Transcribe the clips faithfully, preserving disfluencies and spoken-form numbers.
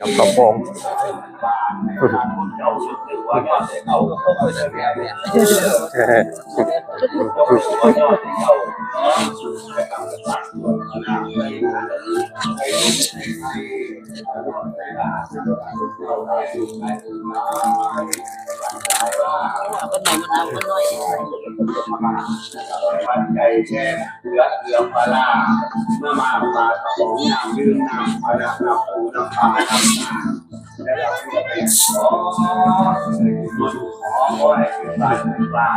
กับกระโปรง ปัจจัยแค่เหลือเกลือปลาร้า มาม่าปลากระป๋อง น้ำดื่ม น้ำปลา น้ำปู น้ำปลา น้ำปลา แล้วก็ขอให้เป็นปลาเป็นปลา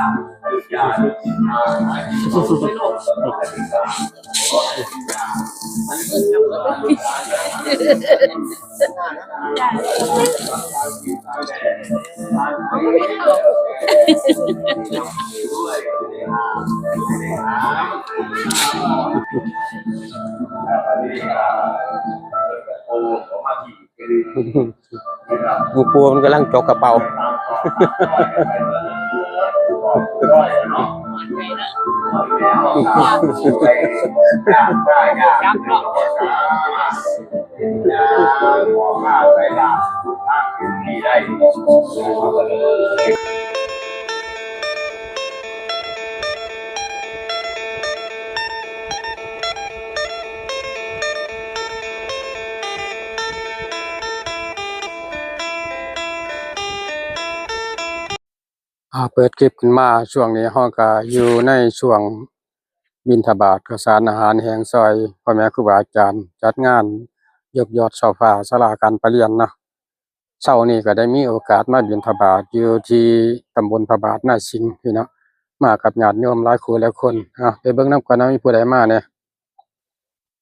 ลูกยาลูกศิษย์มาหากินของไม่โลภ หลวงปู่มันกำลังจกกระเป๋า อ่า เปิดคลิปขึ้นมา ช่วงนี้เราก็อยู่ในช่วงบิณฑบาตข้าวสารอาหารแห้งซอยพ่อแม่ครูบาอาจารย์ จัดงานยกยอดช่อฟ้าศาลาการประเรียนเนาะ เช้านี้ก็ได้มีโอกาสมาบิณฑบาตอยู่ที่ตำบลพระบาทนาสิงห์พี่เนาะ มากับญาติโยมหลายคู่หลายคน เอาไปเบิ่งนำกันนะ มีผู้ใดมาเนี่ย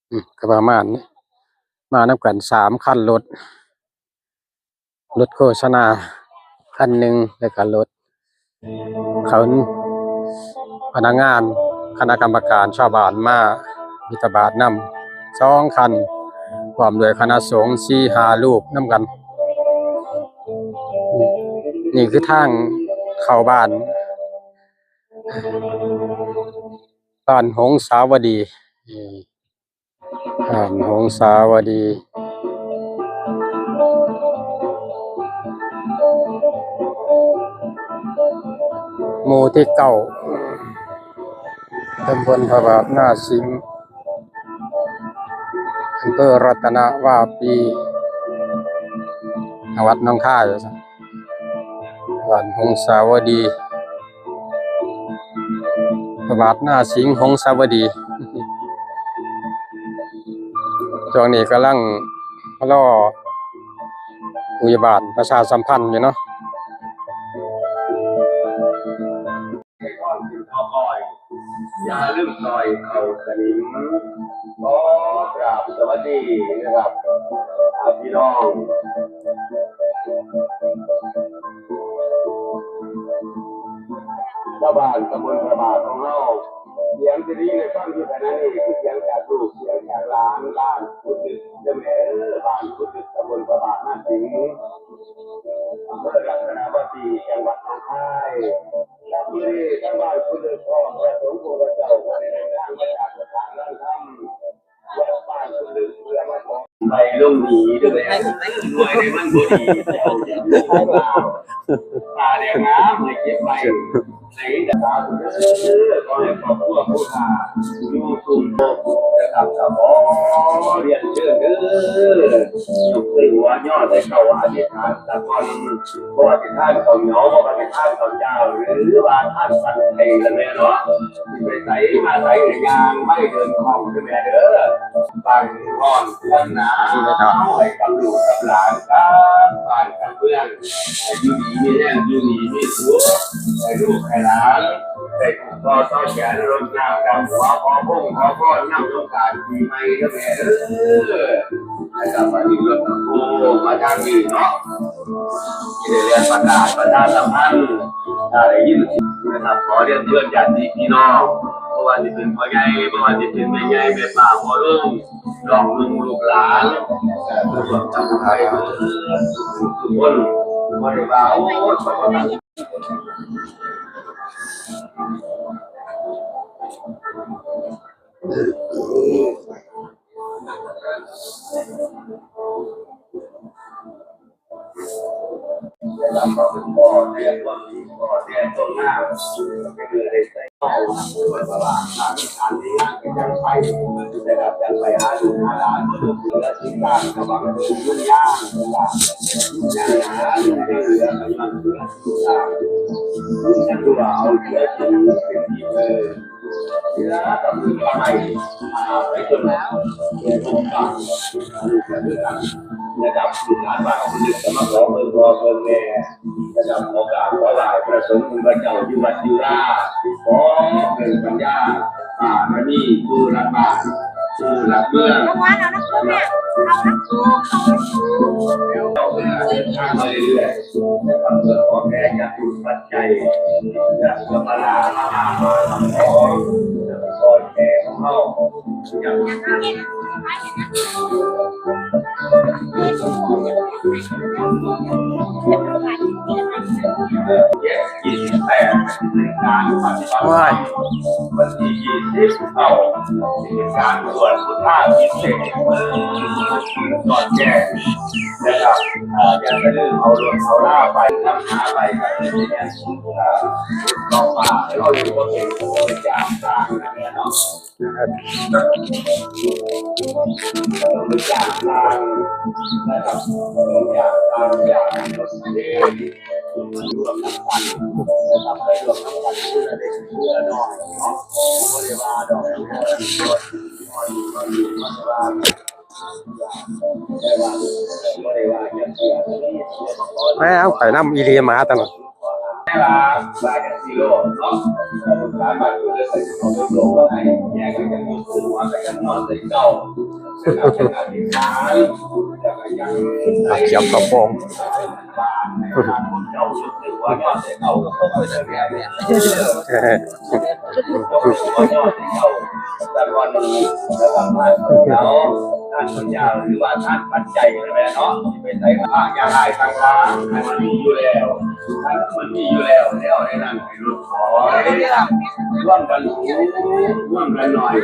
อืม ก็ประมาณนี้ มานำกันสามคันรถ รถโฆษณาคันหนึ่ง แล้วก็รถ เขา พนักงาน คณะกรรมการ ชาวบ้านมาบิณฑบาตนำสองคัน พร้อมด้วยคณะสงฆ์สี่ห้ารูปนำกัน นี่คือทางเข้าบ้าน บ้านหงสาวดี นี่ บ้านหงสาวดี หมู่ที่เก้า ตำบลพระบาทนาสิงห์ อำเภอรัตนวาปี จังหวัดหนองคาย บ้านหงสาวดี พระบาทนาสิงห์หงสาวดี ช่วงนี้กำลังรอผู้ใหญ่บ้านประชาสัมพันธ์อยู่เนาะ อย่าลืมซอยเข้าสนิม ขอกราบสวัสดีนะครับ อ่า พี่น้อง ชาวบ้านตำบลพระบาทของเรา เสียงที่ได้ยินในฟังอยู่ขณะนี้คือเสียงจากลูก เสียงจากหลาน บ้านกุดลึก เจ้าแม่เอ้อ บ้านกุดลึก ตำบลพระบาทนาสิงห์ อำเภอรัตนวาปี จังหวัดหนองคาย และมื้อนี้ทางบ้านกุดลึกพร้อมพระสงฆ์องค์เจ้า ก็ได้เดินทางมาจากสถานหลังธรรม วัดบ้านกุดลึก เพื่อมาขอ ไปลงหนีด้วย หน่วยในมันบ่ดี เจ้าอย่าลืมว่า ตาแดงงามให้เก็บไว้ ในดาบเด้อ ขอให้ครอบครัวผู้ข้าอยู่สุขสงบนะครับ ก็ขอเรียนเชิญเด้อ ยกขึ้นหัวย่อใส่เข้าอธิษฐานสักก่อน เพราะว่าสิทานข้าวเหนียว เพราะว่าสิทานข้าวเจ้า หรือว่าทานปัจจัยละแม่เนาะ ไปไสมาไสก็ย่างไปเดินคล่องเด้อแม่เด้อ บ้านฮ้อนเมืองหนาว ให้กับลูกกับหลานครับ บ้านกับเมือง ให้อยู่ดีมีแรง อยู่ดีมีสุข ให้ลูกให้หลาน ได้ผูกคอต่อแขน รดน้ำดำหัว ขอพงขอพรนำสงกรานต์ปีใหม่เด้อแม่เด้อ นะครับ วันนี้รถโอ้มาทางนี้เนาะ ที่ได้เรียนประกาศประชาสัมพันธ์ ถ้าได้ยินนะครับ ขอเรียนเชิญญาติพี่น้อง เพราะว่าสิเป็นพ่อใหญ่ เพราะว่าสิเป็นแม่ใหญ่ แม่ป้า พ่อลุง น้องนุ่ง ลูกหลาน เอ่อ ทุกคนจำไว้เด้อ ทุกคน บ่ได้ว่า โอ้ย ขอประทาน ลำก็เป็นพ่อแท้ความดีพ่อแท้ความงามเป็นเรื่องได้ใส่พ่อเป็นพระบาทสร้างสรรค์งานเป็นยังไงนะครับยังไปหาลูกหาหลานมาดูเหลือสิ่งต่างกำลังดูยุ่งยากต่างๆ อย่างหาลูกได้เหลือกันมาเหลือสิ่งต่างๆ ลูกจะดูเอาเหลือสิ่งเป็นที่เออ เวลากับมือไปหาไปจนแล้วเกิดสงครามระดับลูกหลานบ้านคนหนึ่งจะมาขอเบิ่งพ่อเบิ่งแม่ระดับขอกราบขอไหว้พระสงฆ์องค์พระเจ้าอยู่วัดอยู่ราขอเกิดปัญญาบารมีผู้รักบ้านผู้รักเมือง เอาน้ำพุเนี่ยเอาน้ำพุเอาน้ำพุ แล้วเดินทางมาเรื่อยๆ นะครับเพื่อขอแผ่จตุปัจจัยจากพระมหามาหามาทำของคอยแผ่ของเขาอย่างเจ็ดยี่สิบแปดในการปฏิบัติธรรมวันที่ยี่สิบเก้าในการบวชพุทธาพิเศษกตอนแรก นะครับเอ่ออย่าไปลืมเอารถเอาลาไปนำหาไปกันเนี่ยเอ่อต้องมาให้เราอยู่ก็เป็นคนจากทางนะเนี่ยเนาะจากทางนะครับจากทางอย่างรถเมล์ร่วมกันนะครับไปร่วมกันเพื่อได้เพื่อน้อยเนาะไม่ได้ว่าดอกเพื่อน้อย แม่เอาไปนำอีหลีหมาตะนั้น เขียวกระโปรง ท่านปัญญาหรือว่าท่านปัจจัยนะแม่เนาะที่ไปใส่ผ้ายาลายต่างๆให้มันมีอยู่แล้วให้มันมีอยู่แล้วแล้วในนั้นให้หลุดถอยร่วมกันสูงร่วมกันหน่อย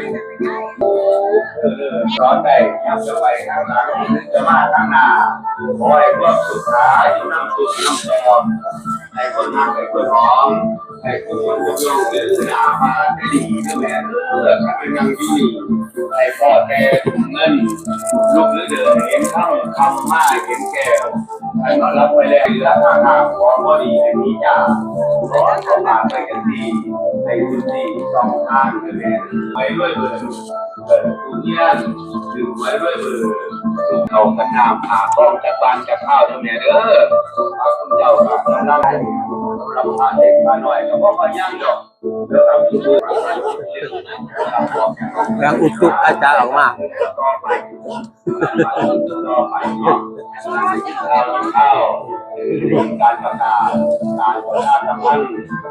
เออสอนได้ยับจะไปทางหลังจะมาทางหน้าขอให้พวกสุดท้ายอยู่นำสุดนำตอนให้คนหักให้คนหอมให้คนคนยกย่องหรือหน้ามาจะดีก็แม่เออถ้าเป็นนางอยู่นี่ให้พ่อแต่เงินลูกหรือเดินเห็นคำคำมาเห็นแก้วให้นอนรับไปแล้วเหลือทางหน้าของบอดีให้มีจ้าขอสมบัติไปกันดีให้คุณดีสองทางเลยแม่ไปด้วยเบิด เกิดผู้เยี่ยนถือไว้ด้วยมือสุขเอากันน้ำอาบต้องจากบ้านจากข้าวเด้อแม่เด้อพระคุณเจ้ากับกำลังสำหรับพระเด็กพระน้อยก็บอกว่ายังดอกเรื่องอุตุอาจารย์ออกมาต่อไปต่อไปเนาะข้าวข้าว การประกาศการประชาสัมพันธ์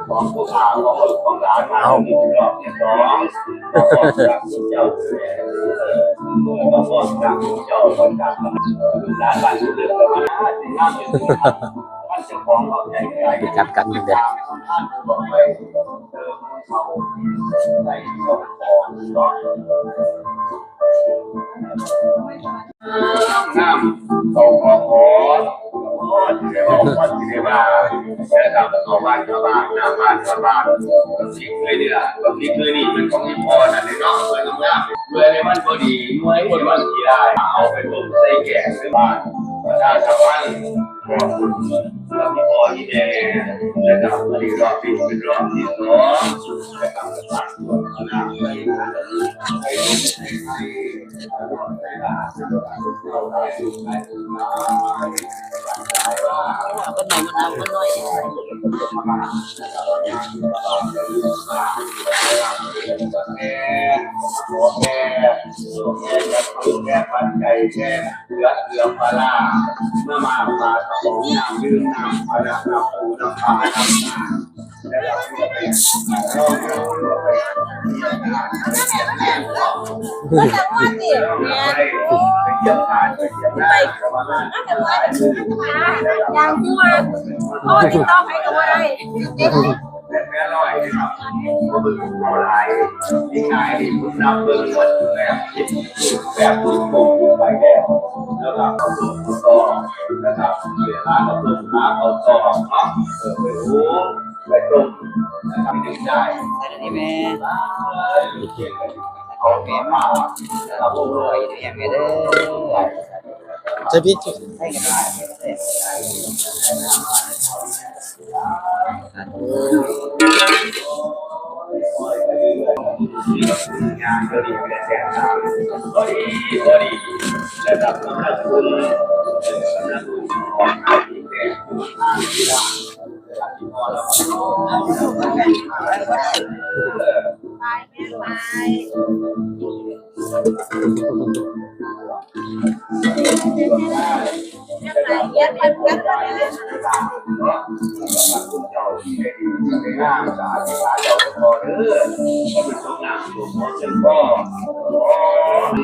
ของผู้ข่าวของลูกของหลานมาถึงรอบที่สองก็บอกจากผู้เจ้าเสียก็บอกจากผู้เจ้าคนจากลูกหลานบ้านเรือนประมาณห้าสิบห้าสิบท่านเจ้าของเอาใจใส่ จัดกันอยู่เด้อ บอกไปเติมเขาใส่ของก่อน น้ำเขาขอขอขอที่ได้บอกว่าที่ได้ว่านะครับเอาบ้านชาวบ้านหน้าบ้านชาวบ้านก็พลิกเลยนี่ล่ะก็พลิกเลยนี่มันของอีพ่อนั่นเลยเนาะเพื่อนน้ำเพื่อนในมันพอดีหน่วยคนมันกี่ได้เอาไปต้มใส่แกงในบ้านประชาชาวบ้านขอบคุณแล้วก็พ่อที่แม่นะครับวันนี้รอบที่เป็นรอบที่สองนะครับฝากตัวน้ำไปให้ให้ให้ อย่างที่ว่าพ่อติดต่อไปกับอะไร แบบ นะครับเขาส่งเขาต่อนะครับเวลาเขาส่งหาเขาต่อเนาะเออไปรู้ไปตรงนะครับไม่ได้ ใส่อันนี้แม่ เอาแม่มานะครับพวกเราอย่างเงี้ยเด้อ ใส่พริก ใส่กันได้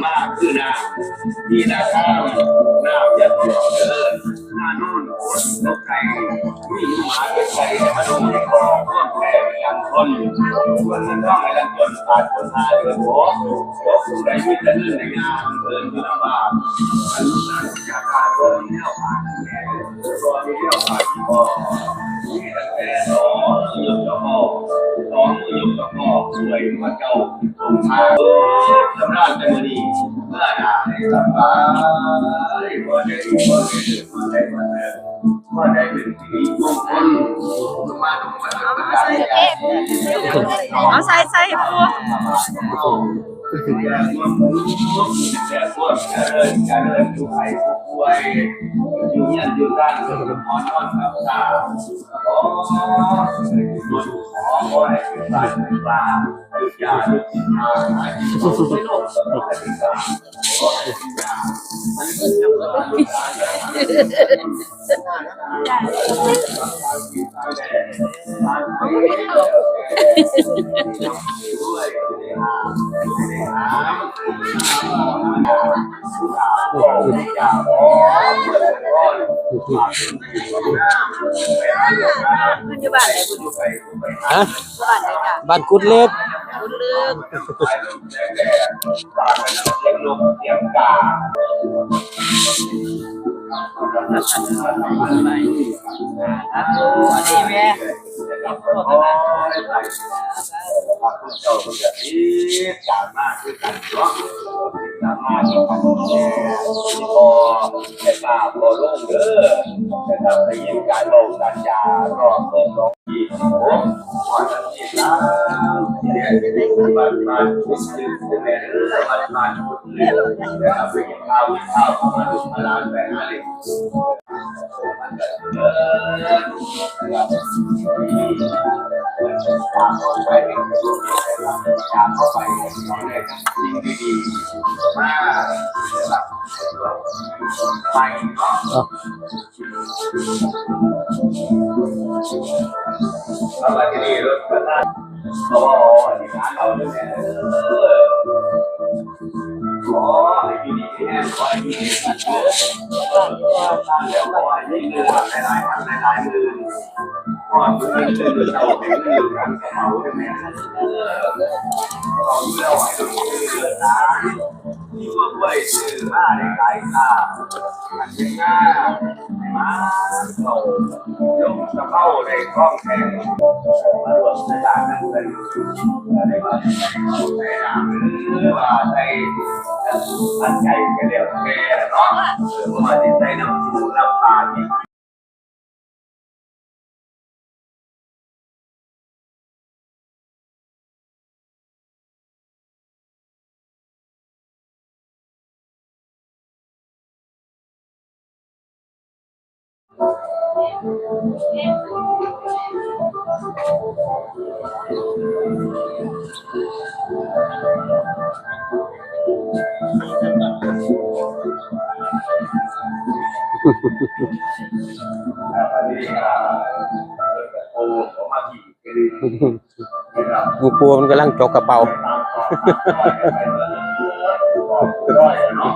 มากคือน้ำที่นาคำน้ำจะตลอดเดินหน้านอนนกไก่มีหมาเป็นไก่มาดูในคอพวกแก่ยังคนคนมันต้องให้ลังจนขาดคนหาเดือนหัวหัวผู้ใดมีแต่เรื่องในงานเดินอยู่ลำบากอันนั้นจะขาดคนเลี้ยวผ่านแก่ตัวเลี้ยวผ่านคอมีแต่แก่สองยกกระบอกสองยกกระบอกสวยพระเจ้า สำราญแต่มื้อนี้เมื่อหน้าให้สบายบ่ได้บ่ได้บ่ได้บ่ได้บ่ได้เป็นสิริมงคลมาตรงมาตรงมา เอาใส่ใส่ให้ปู แต่พวกเจริญเจริญทุกข์ให้ทุกข์ป่วยอยู่เฮียนอยู่บ้านอยู่หอนอนกับตาขอขอขอให้เป็นบ้านเป็นบ้าน มันอยู่บ้านไหนบุญ ฮะ บ้านไหนจ้ะ บ้านกุดเล็ก บุญเลิก อันนี้แม่ สามารถคือกันเนาะ สามารถคือกัน พอแต่ตาพอลงเด้อ นะครับ ได้ยินการเว้าการจาก็เปิดร้องที่โอ้ก่อนที่สามเดือนบ้านบ้านคุณคือแม่เด้อบ้านบ้านคุณเด้อนะครับ ไปกินข้าวกินข้าวมาลูกมาหลานไปหาเล่น เอาไปที่นี่รถก็ได้ ขออธิษฐานเอาเลยแม่เด้อ ขอให้อยู่ดีมีแรง ขอให้มีเงินเด้อ แล้วขอให้มีเงินหลายๆพันหลายๆหมื่น ขอให้มีเงินเดือนเดือนเท่าเป็นเงินเดือนกระเป๋าด้วยแม่เด้อ ขออยู่แล้วให้มีเงินเดือนหลาย อยู่ด้วยซื้อมาได้ขายข้า อันนี้หน้ามาเขายกกระเป๋าได้คล่องแคล่ว มาร่วมในการนั้นเลย อะไรว่าใส่น้ำหรือว่าใส่ปัจจัยก็แล้วแต่เนาะ เออ เพราะว่าสิใส่น้ำปูน้ำปลาที่ หลวงปู่มันกำลังจกกระเป๋า ครับเนาะ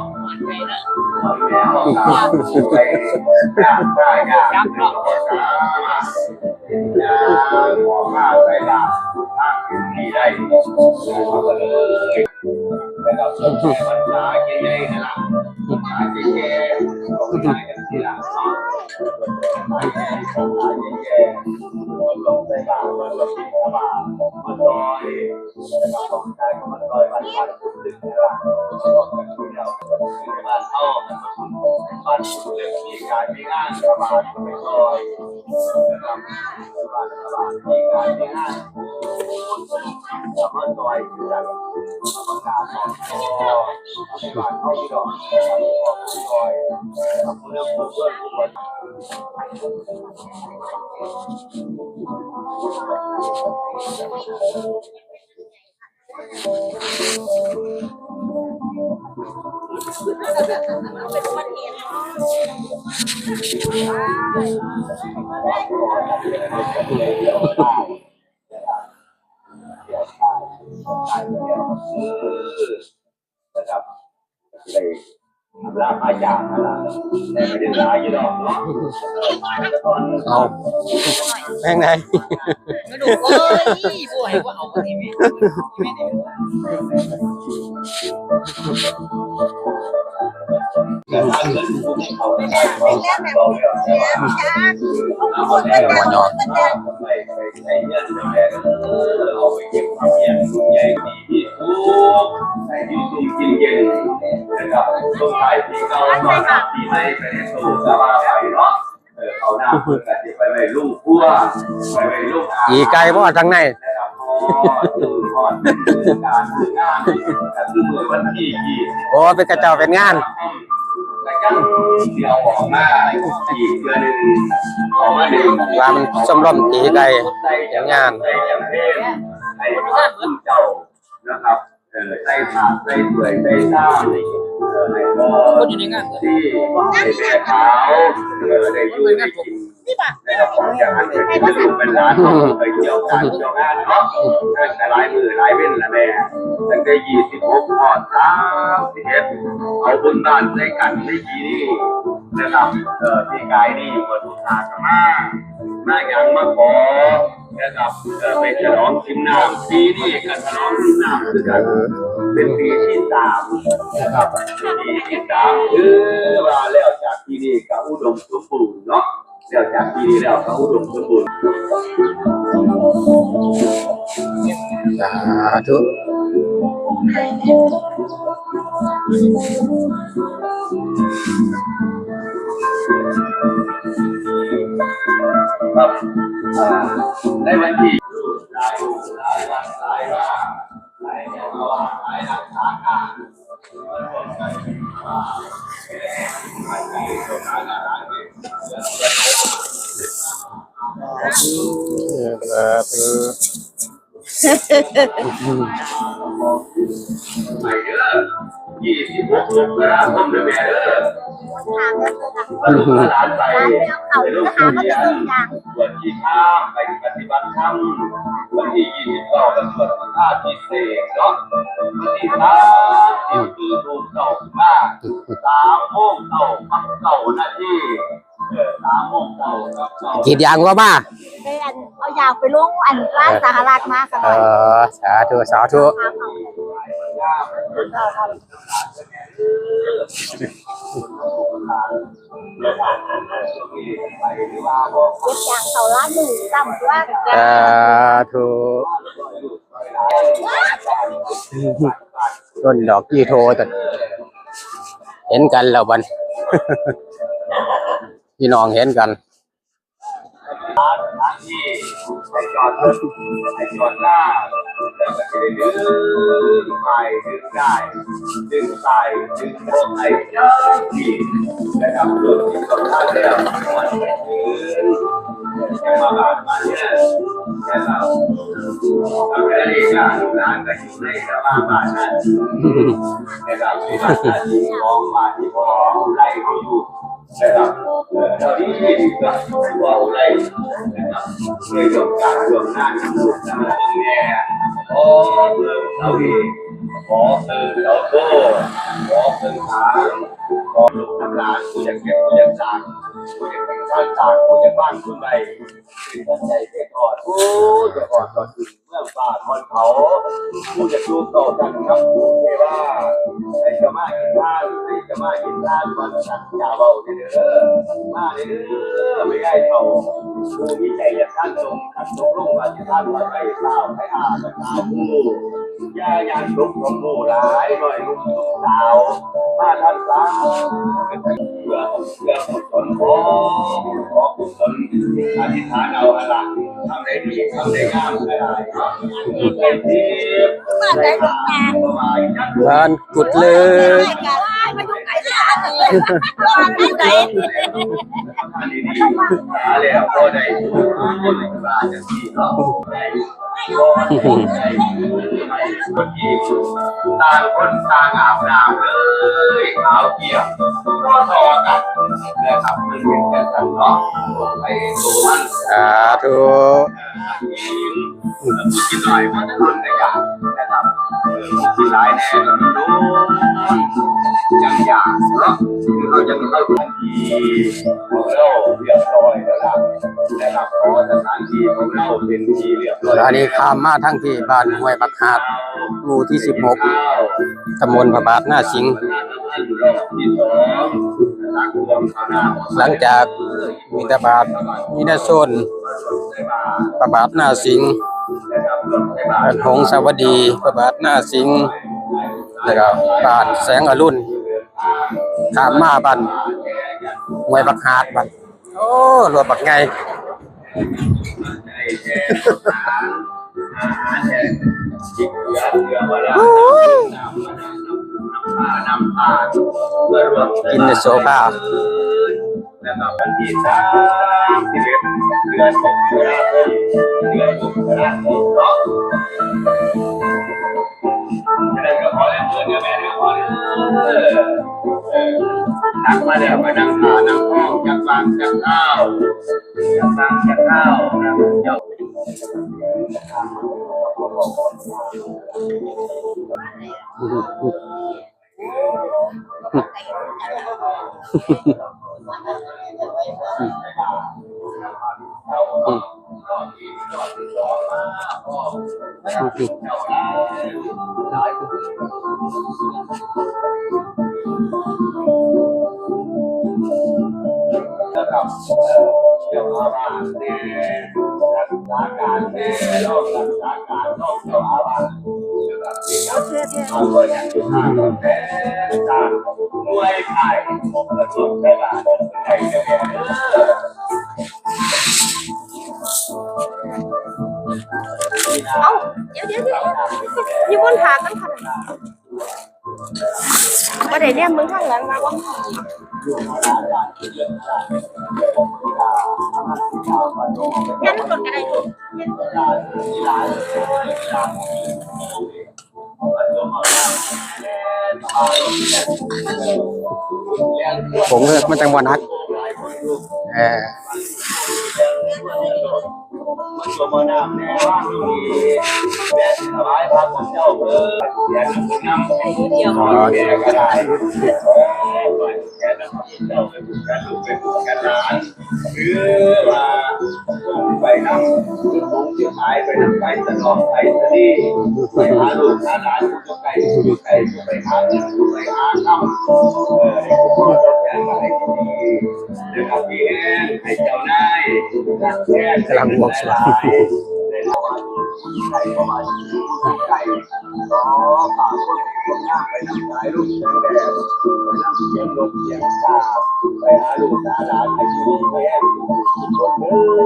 นะครับได้ทำลาบหลายอย่างนั่นแหละแต่ไม่ได้หลายอยู่ดอกเนาะ เอาแม่งไหน ไม่รู้เอ้ยผู้ให้ว่าเอาคนนี้ไหม หัวหยอก นะครับช่วงท้ายปีเก่าต้อนรับปีใหม่ไปในสู่สบายไปเนาะ เออเขาหน้าเพื่อนกันที่ไปไปลุ่งพัวไปไปลุ่งอา อีไก่บ่ทางใน นะครับอ๋อคือก่อนการงานก็คือเมื่อวันที่ยี่สิบ โอ้เป็นกระเจ้าเป็นงาน แต่ยังเดี๋ยวออกมาอีกเดือนหนึ่งออกมาหนึ่ง ว่ามันชมรมตีไก่เป็นงาน ใส่แคมเปญให้พระคุณเจ้านะครับเออใส่ผ้าใส่เปื่อยใส่ซ้ำเออให้พ่อ คนอยู่ในงาน ที่ให้แม่ขาวเออได้อยู่ได้กิน นะครับผมอยากให้เป็นลูกเป็นหลานไปเที่ยวกันเที่ยวงานเนาะตั้งแต่หลายมื้อหลายเว้นละแม่ตั้งแต่ยี่สิบหกฮอดสามสิบเอ็ดเอาบุญบ้านใส่กันในปีนี้นะครับเอ่อปีกายนี้วัตถุศาสตร์มามาหยังมาขอนะครับเอ่อไปฉลองกินน้ำปีนี้ก็ฉลองกินน้ำคือกันเป็นปีที่สามนะครับปีที่สามคือว่าแล้วจากปีนี้ก็อุดมสมบูรณ์เนาะ เดี๋ยวจากที่นี่แล้วเขาอุดมสมบูรณ์ สาธุ ครับอ่าในวันที่ ยี่สิบหกมกราคมเด้อแม่เด้อลูกหลานไปไปโรงเรียนบวชชีพรามไปปฏิบัติธรรมวันที่ยี่สิบเก้าก็สวดพุทธาพิเศษกเนาะวันที่สามสิบคือลูกเจ้ามาสามโมงเช้ากับเก้านาทีเออสามโมงเช้ากับเก้า กรีดยางก็มา ไปอันเอาอยากไปลงอันร้านสหรัฐมาส เอ มัย อสาธุสาธุ ถามเอาเก็บอย่างเขาร้านหนึ่งต่ำกว่า สาธุต้นดอกกี้โทแต่เห็นกันแล้วบัน พี่น้องเห็นกัน ทางที่ให้จอดรถให้จอดหน้าแล้วก็จะได้ดึงไปดึงได้ดึงไปดึงพวกไอ้เจ้าที่นะครับรถที่เขาทำแล้วมันจะมาบาดมาเนี่ยนะครับทำให้ได้การงานก็อยู่ในสภาพบาดนั้นนะครับที่บาดที่ของบาดที่ของไล่เขาอยู่ นะครับเอ่อเท่าที่ก็เว้าได้นะครับในเรื่องการเรื่องงานของลูกทั้งหลายแม่ขอเพิ่มเสาเอกขอเพิ่มเสาโทขอเพิ่มทางขอลูกทั้งหลายผู้อยากเก็บผู้อยากสร้างผู้อยากเป็นข้าสร้างผู้อยากบ้านคนใดเป็นคนใจเกิดอ่อนโอ้ยจะอ่อนก็คือ บาทวันเขาผู้จะดูต่อกันครับผู้เทว่าใครจะมากินทานใครจะมากินทานวันสัตว์อย่าเบาเด้อมาเด้อไม่ได้เขาผู้มีใจอยากท่านลงขันลงลงมาที่ท่านว่าใครเศร้าใครอาจะตาผู้อย่ายานลุกของผู้หลายหน่อยลุกสาวมาท่านสาวเพื่อเพื่อกุศลขอขอกุศลอธิษฐานเอาอะไรทำได้ดีทำได้งามอะไรเนาะ บ้านกุดเลย ต่างคนต่างอาบน้ำเลยขาวเกียมก็ทอกันนะครับมันเป็นกันเนาะไอ้ตัวมัน สาธุ กินหน่อยมันจะทนในการนะครับกินหลายแน่ก็ไม่รู้ยังอยากเนาะคือเขาจะเข้าทันทีของเราเรียบร้อยแล้วล่ะนะครับเพราะสถานที่ของเราเป็นที่เรียบร้อย อันนี้ข้ามมาทั้งที่บ้านห้วยผักหาดหมู่ที่สิบหกตำบลพระบาทหน้าสิงห์ รอบที่สองหลังรวมคณะ หลังจากมีตาบาทมีนาโซนพระบาทหน้าสิงห์บ้านหงสาวัสดีพระบาทหน้าสิงห์แล้วก็บ้านแสงอรุณข้ามมาบ้านห้วยผักหาดบ้านโอ้รถบักไง กินในโซฟา นะครับวันที่สามสิบเอ็ดเดือนหกตุลาคมเดือนหกตุลาคมเนาะจะได้ก็ขอแรงเพื่อนเดี๋ยวแม่เดี๋ยวขอเด้อเออตักมาแล้วมานั่งทานนั่งห้องจักบางจักข้าวจักบางจักข้าวนะเจ้า เอ้า เดี๋ยวเดี๋ยวเดี๋ยวมีคนถามกันค่ะบ่ได้เนี่ยมึงข้างหลังมาว่าแค่นั้นก่อนก็ได้ลูก ผมเลือกมันจังหวะนักเออ มาสวมน้ำแน่ว่ามีแม่ถวายพระคุณเจ้าเออแย่น้ำน้ำ เดียว แย่กระดาษแย่น้ำเจ้าเป็นการลูกเป็นกันหลานหรือว่าไปน้ำลูกของที่หายไปน้ำไปสนองไปสนีไปหาลูกหาหลานอยู่ไกลอยู่ไกลไปหาเงินไปหาคำเออให้ทุกคนแก้ไขดี นะครับมีแห้งให้เจ้านาย กำลังบวงสรวง ได้รับใครเข้ามาใครขอฝากคนคนงามไปนำสายลูกแสงแดดไปนำเสียงนกเสียงกาไปหาลูกหาหลานไปอยู่ดีไปแห้งทุกคนเด้อ